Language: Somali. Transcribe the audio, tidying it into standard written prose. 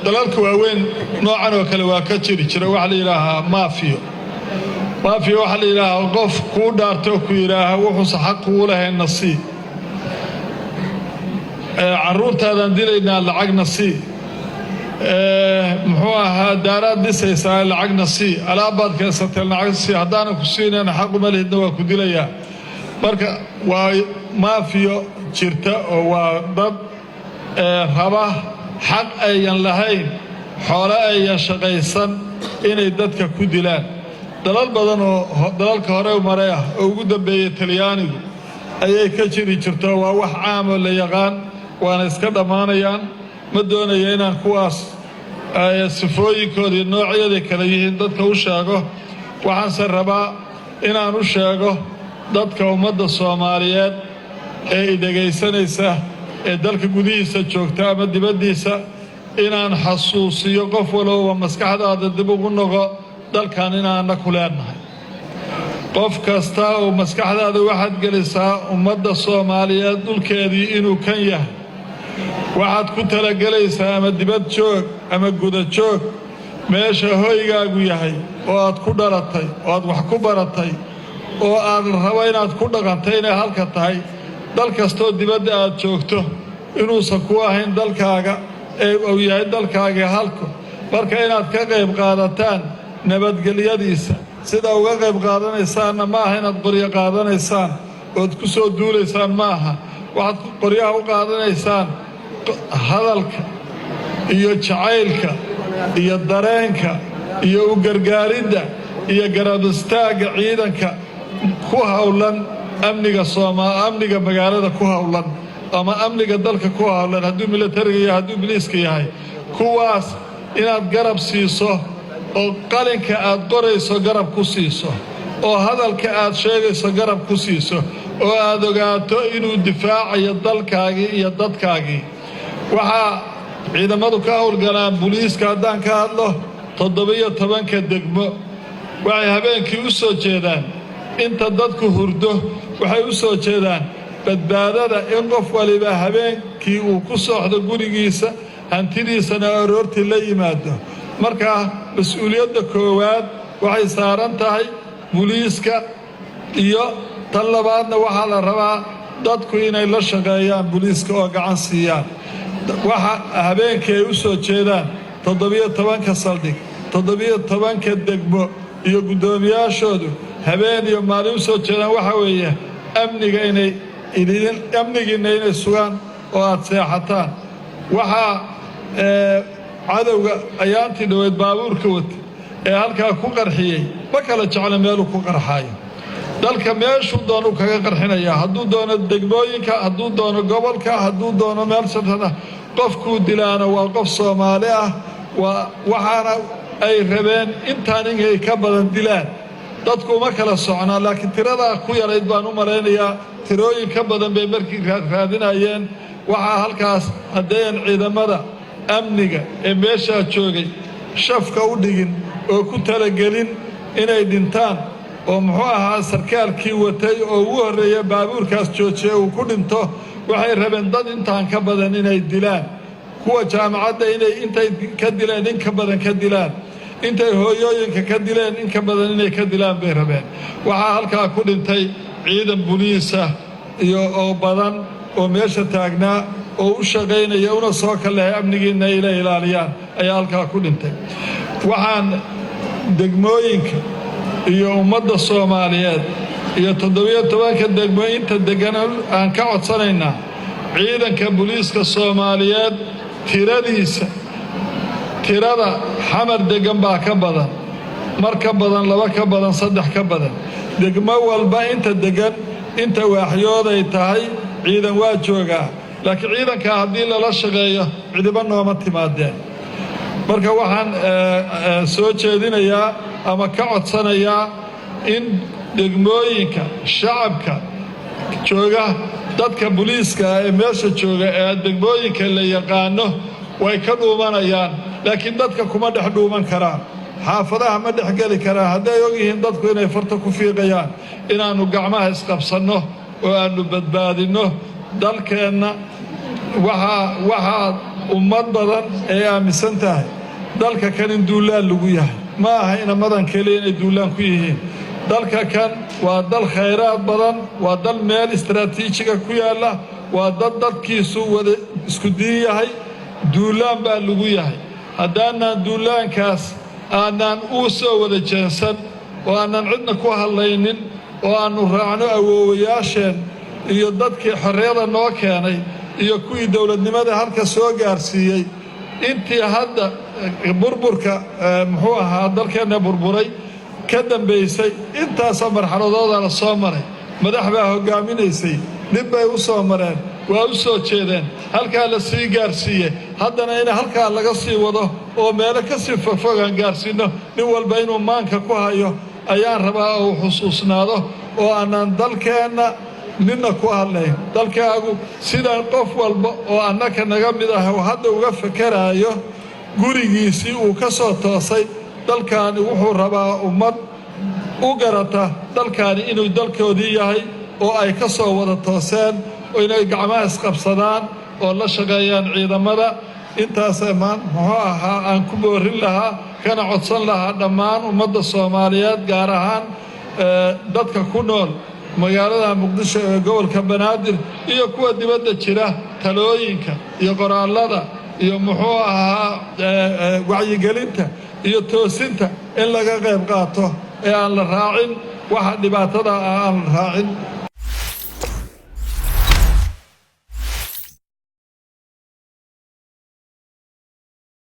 Dalalka waaweyn noocan oo kale waa ka jiri jira. Waxaa la yidhaahaa maafiyo. Maafiyo waxaa la yidhaahaa qof kuu dhaarto oo ku yidhaaha wuxuusa xaq kuu lahayn sii, carruurtaadaan dilaynaa, lacagna sii, muxuu ahaa, daaraad dhisaysaa, lacagna sii, alaabbaad keensatee, lacag sii, haddaanan ku siinayna xaquma lihidna, waa ku dilayaa. Marka waa maafiyo jirta oo waa dad raba xaq ayan lahayn, xoolo ayan shaqaysan inay dadka ku dilaan. Dalal badan oo dalalka hore maray ah oo ugu dambeeyey Talyaanigu ayay ka jiri jirto. Waa wax caamoo la yaqaan, waana iska dhammaanayaan. Ma doonaya inaan kuwaas sifooyinkooda iyo noocyaday kale yihiin dadka u sheego. Waxaanse rabaa inaan u sheego dadka ummadda Soomaaliyeed ee i dhegaysanaysa ee dalka gudihiisa joogta ama dibaddiisa inaan xasuusiyo: qof walowba maskaxdaada dib ugu noqo dalkan inaana ku leenahay. Qof kasta oo maskaxdaada waxaad gelisaa ummadda Soomaaliyeed dhulkeedii inuu kan yahay. Waxaad ku talagelaysaa, ama dibad joog ama guda joog, meesha hoygaagu yahay oo aad ku dhalatay oo aad wax ku baratay oo aad rabo inaad ku dhaqantay inay halka tahay. Dal kastoo dibadda aad joogto inuusan ku ahayn dalkaaga ee uu yahay dalkaagii halku. Marka inaad ka qayb qaadataan nabadgelyadiisa, sida uga qayb qaadanaysaanna ma aha inaad qoryo qaadanaysaan ood ku soo duulaysaan. Ma aha. Waxaad qoryaha u qaadanaysaan hadalka iyo jacaylka iyo dareenka iyo u gargaaridda iyo garab istaagga ciidanka ku howlan amniga sooma amniga magaalada ku howlan ama amniga dalka ku howlan, hadduu milatariga yahay, hadduu biliiska yahay. Kuwaas inaad garab siiso oo qalinka aad qorayso garab ku siiso oo hadalka aad sheegayso garab ku siiso oo aad ogaato inuu difaacayo dalkaagii iyo dadkaagii. Waxaa ciidamadu ka howlgalaan, buliiska haddaan ka hadlo, 17-ka degmo. Waxay habeenkii u soo jeedaan inta dadku hurdo. Waxay u soo jeedaan badbaadada, in qof waliba habeenkii uu ku sooxdo gurigiisa, hantidiisana aroortii la yimaado. Markaa mas-uuliyadda koowaad waxay saaran tahay buliiska, iyo tan labaadna waxaa la rabaa dadku inay la shaqeeyaan buliiska oo gacan siiyaan. Waxa habeenkii ay u soo jeedaan 17-ka saldhig, 17-ka degmo iyo guddoomiyaashoodu habeen iyo maalin u soo jeedaan waxa weeye amniga, inay amnigiinna inay sugaan oo aad seexataan. Waxaa cadowga ayaantii dhoweed baabuurka wata ee halkaa ku qarxiyey ma kala jecla meeluu ku qarxaayo. Dalka meeshuu doonuu kaga qarxinayaa, hadduu doono degmooyinka, hadduu doono gobolka, hadduu doono meel shartada. Qofkuu dilaana waa qof Soomaali ah. Waa waxaana ay rabeen intaan inay ka badan dilaan. Dadku uma kala socnaa, laakiin tiradaa ku yarayd baan u malaynayaa. Tirooyin ka badan bay markii raadinayeen. Waxaa halkaas haddayan ciidamada amniga ee meeshaa joogay shafka u dhigin oo ku talagelin inay dhintaan, oo muxuu ahaa, sarkaalkii watay oo ugu horreeya baabuurkaas joojiya uu ku dhinto, waxay rabeen dad intaan ka badan inay dilaan. Kuwa jaamacadda inay intay ka dileen in ka badan ka dilaan, intay hooyooyinka ka dileen in ka badan inay ka dilaan bay rabeen. Waxaa halkaa ku dhintay ciidan buliisa iyo oo badan oo meesha taagnaa oo u shaqaynaya una soo kalehay amnigiinna inay ilaaliyaan ayaa halkaa ku dhintay. Waxaan degmooyinka iyo ummadda Soomaaliyeed iyo 17-ka degmo inta deggan aan ka codsanaynaa ciidanka buliiska Soomaaliyeed tiradiisa, tirada Xamar deggan baa ka badan, mar ka badan, laba ka badan, saddex ka badan. Degmo walba inta deggan, inta waaxyooday tahay, ciidan waa joogaa. Laakiin ciidankaa haddii lala shaqeeyo, cidiba nooma timaadeen. Marka waxaan soo jeedinayaa ama ka codsanayaa in degmooyinka shacabka jooga, dadka buliiska ee meesha jooga ee degmooyinka la yaqaano way ka dhuumanayaan, laakiin dadka kuma dhex dhuuman karaan, xaafadaha ma dhex geli karaan. Hadday og yihiin dadku inay farta ku fiiqayaan, inaannu gacmaha isqabsanno oo aannu badbaadinno dalkeenna. Waxaa ummad badan ay aaminsan tahay dalka kan in duulaan lagu yahay. Ma aha inamadan keliya inay duulaan ku yihiin. Dalka kan waa dal khayraad badan, waa dal meel istaraatiijiga ku yaalla, waa dad dadkiisu wada isku diin yahay. Duulaan baa lagu yahay. Haddaanaan duulaankaas aanaan u soo wada jeensan oo aanaan cidna ku hadlaynin oo aannu raacno awoowayaasheen iyo dadkii xorriyada noo keenay iyo kuwii dowladnimada halka soo gaarsiiyey, intii hadda burburka, muxuu ahaa, dalkeenna burburay ka dambaysay, intaasoo marxaladooda la soo maray, madax baa hoggaaminaysay, dhib bay u soo mareen, waa u soo jeedeen, halkaa la sii gaarsiiyey. Haddana in halkaa laga sii wado oo meelo ka sii fogfogaan gaarsiinno, nin walba inuu maanka ku hayo ayaan rabaa oo uu xusuusnaado oo aanaan dalkeenna ninna ku hadlayn. Dalkaagu sidaan qof walba oo annaka naga mid ah oo hadda uga fekeraayo gurigiisii uu ka soo toosay, dalkaani wuxuu rabaa ummad u garata dalkaani inuu dalkoodii yahay oo ay ka soo wada tooseen, inay gacmaha isqabsadaan oo la shaqeeyaan ciidamada. Intaas maan, muxuu ahaa, aan ku boorin lahaa kana codsan lahaa dhammaan ummadda Soomaaliyeed, gaar ahaan dadka ku nool magaalada Muqdisho ee gobolka Banaadir iyo kuwa dibadda jira, talooyinka iyo qoraallada iyo, muxuu ahaa, wacyigelinta iyo toosinta in laga qayb qaato ee aan la raacin waxa dhibaatada ah, aan la raacin.